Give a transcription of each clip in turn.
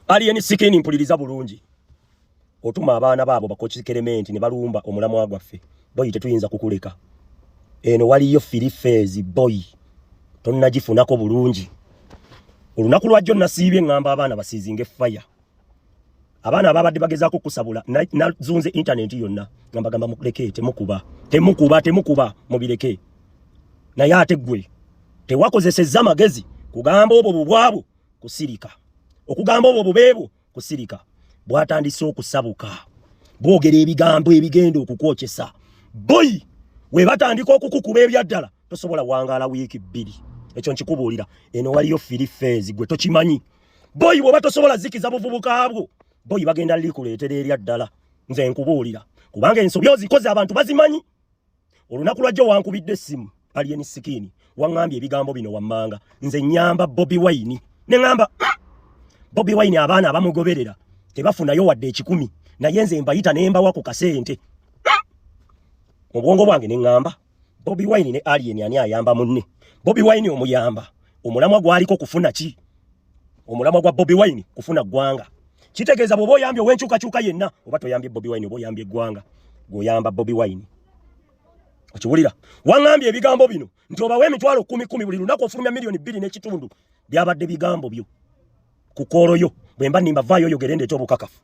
Alien Skin, mpuliriza bulungi. Otuma abaana baabo bakokikerementi ne balumba omulamwa gwaffe. Boyi, tetuyinza kukuleka. Eno waliyo three phase, boy, tonnagifunako bulungi. Olunaku lwajjo nasiibye ŋŋamba abaana basiizinga efaya. Abaana ababadde bagezaako okusabula, nazunze internet yonna nga mbagamba muleke, temukuba, temukuba, temukuba, mubireke. Naye ate ggwe tewakozesezza magezi kugamba obwo bubwabwo kusirika, okugamba obwo bubeebwo kusirika. Bwatandise okusabuka, bwogera ebigambo ebigenda okukwokyesa. Boyi, we batandika okukukuba ebyaddala, tosobola wangaala wiiki 2. Ekyo nkikubuulira. Eno waliyo three phase, gwe tokimanyi. Boyi, bw'oba tosobola zikiza buvubuka bwo, boyi, bagenda likuleetera erya ddala. Nze nkubuulira, kubanga ensobi ozikoze, abantu bazimanyi. Olunaku lwajjo wankubidde essimu, Alien Skin, waŋŋambye ebigambo bino wammanga: "Nze nyamba Bobi Wine." Ne ŋŋamba, "Bobi Wine abaana abamugoberera tebafunayo wadde 100, naye nze mbayita ne mbawa ku kasente." Mu bwongo bwange ne ŋŋamba, Bobi Wine ne Alien, ani ayamba munne? Bobi Wine omuyamba, omulamwa gwaliko kufuna ki? Omulamwa gwa Bobi Wine kufuna ggwanga. Kitegeeza bw'oba oyambye ow'enkyukakyuka yenna, oba toyambye Bobi Wine, oba oyambye eggwanga, gw'oyamba Bobi Wine. Okiwulira? Waŋŋambye ebigambo bino nti obawa emitwalo kumi kumi buli lunaku, ofulumya miliyoni 2.5. Byabadde bigambo byo ku call yo. Bwe mba nimba, vaayo oyogere, ndeeta obukakafu.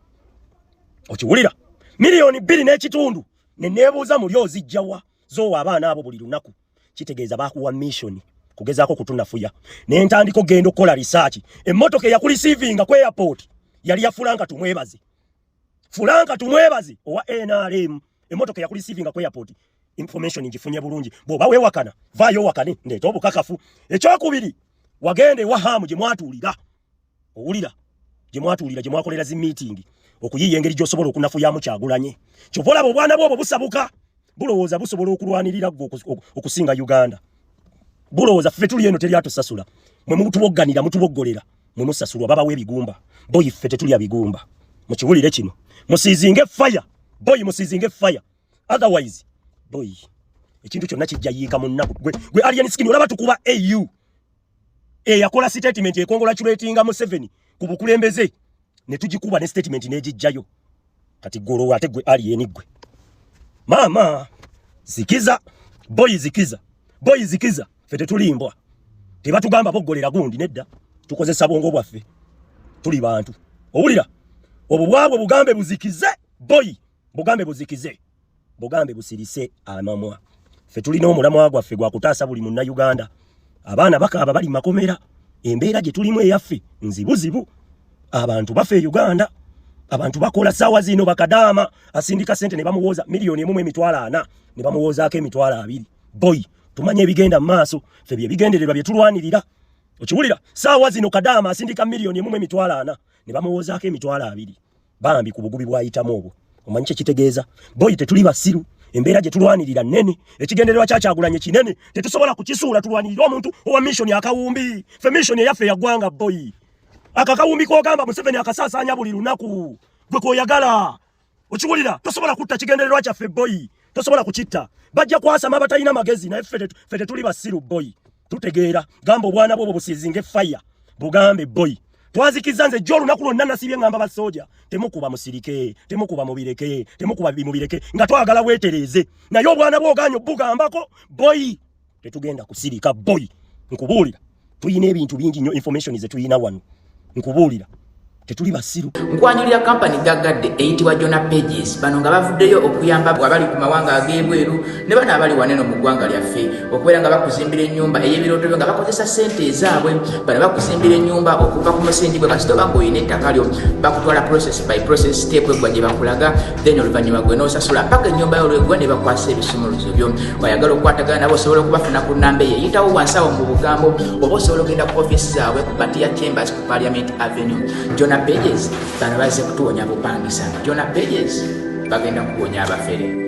Okiwulira? Miliyoni 2.5. Ne neebuuza, muli ozijjawa zoowa abaana abo buli lunaku? Kitegeeza bakuwa mission kugezaako kutunafuya. Ne ntandika okugenda okukola research. Emmotoka eyakureceivinga ku airport yali ya Fulanka Tumwebaze, Fulanka Tumwebaze owa NRM. Emmotoka eyakureceivinga ku airport, information ngifunye bulungi. Bw'oba weewakana, vaayo owakane, ndeeta obukakafu. Ekyokubiri, wagenda ewa Hamu gye mwatuulira, owulira, gye mwatuulira, gye mwakolera zi meeting okuyiiya engeri gy'osobola okunafuyamu Kyagulanye. Kyova olaba obwana bwobwo busabuka, bulowooza busobola okulwanirira ggwe okusinga Uganda. Bulowooza ffe tuli eno teri atusasula. Mwe mutubogganira, mutuboggolera, mwe musasulwa, babawa ebigumba. Boyi, ffe tetulya bigumba. Mukiwulire kino, musiizinge fire, boyi, musiizinge fire, otherwise, boyi, ekintu kyonna kijja yiika mu nnaku. Gwe Alien Skin, olaba tukuba au eyakola statement econgratulatinga Museveni ku bukulembeze, ne tugikuba ne statement n'egijjayo. Kati golowo ate gwe Alien, gwe maama zikiza, boyi, zikiza, boyi, zikiza. Ffe tetulimbwa, tebatugamba boggolera gundi, nedda. Tukozesa bwongo bwaffe, tuli bantu. Owulira? Obwo bwabwe bugambe buzikize, boyi, bugambe buzikize, bugambe busirise amamwa. Ffe tulina omulamwa gwaffe gwa kutaasa buli Munnayuganda. Abaana bakaaba, bali makomera. Embeera gye tulimu eyaffe nzibuzibu, abantu bafa e Uganda, abantu bakola. Saawa zino bakadaama asindika sente ne bamuwooza miliyoni 1 mu 40,000, ne bamuwoozaako 20,000. Boy, tumanye ebigenda mu maaso. Ffe bye bigendererwa bye tulwanirira. Okiwulira? Saawa zino kadaama asindika miliyoni 1 mu 40,000, ne bamuwoozaako 20,000. Bambi, ku bugubi bwayitamu obwo, omanyi kyekitegeeza? Boyi, tetuli basiru. Embeera gye tulwanirira nnene, ekigendererwa kyakyagulanye kinene, tetusobola kukisuula tulwanirire omuntu owa mission akawumbi. Fe mission eyaffe yaggwanga, boyi. Akakawumbi kogamba Museveni akasaasaanya buli lunaku, gwe koyagala. Okiwulira? Tosobola kutta kigendererwa kyaffe, boyi, tosobola kukitta. Bajja kwasama abatalina magezi, naye ffe tetuli basiru, boyi, tutegeera. Gamba obwana bwobwo busiizinga efaya, bugambe, boyi, twazikiza. Nze jjo olunaku lwonna nasibye ngamba basooja, temukuba, musirike, temukuba, mubireke, temukuba, mubireke, nga twagala weetereeze. Naye obwana bwoganya obugambako, boyi, tetugenda kusirika. Boyi, nkubuulira, tuyina ebintu bingi nnyo, information ze tuyina wano. Nkubuulira, tetuli basiru. Nkwanjulira kampani gaggadde eyitibwa Jona Pages. Bano nga bavuddeyo okuyamba abali ku mawanga ag'ebweru ne bano abali waneno mu ggwanga lyaffe okubeera nga bakuzimbira ennyumba ey'ebirooto byo nga bakozesa ssente ezaabwe. Bano bakuzimbira ennyumba okuva ku musingi gwe. Kasita oba ng'olina ettaka lyo, bakutwala process by process, step eggwa gye bakulaga, then oluvannyuma gwe n'osasula paka ennyumba yo lweggwa ne bakwasa ebisumuluzo byo. Oyagala okukwatagana nabo, osobola okubafuna ku namba eyo eyitawo wansi awo mu bugambo, oba osobola okugenda ku ofiisi zaabwe ku Batia Chambers ku Parliament Avenue. Jona Pages bano bazze kutuwonya bupangisa. Jona Pages bagenda kuwonya abafere.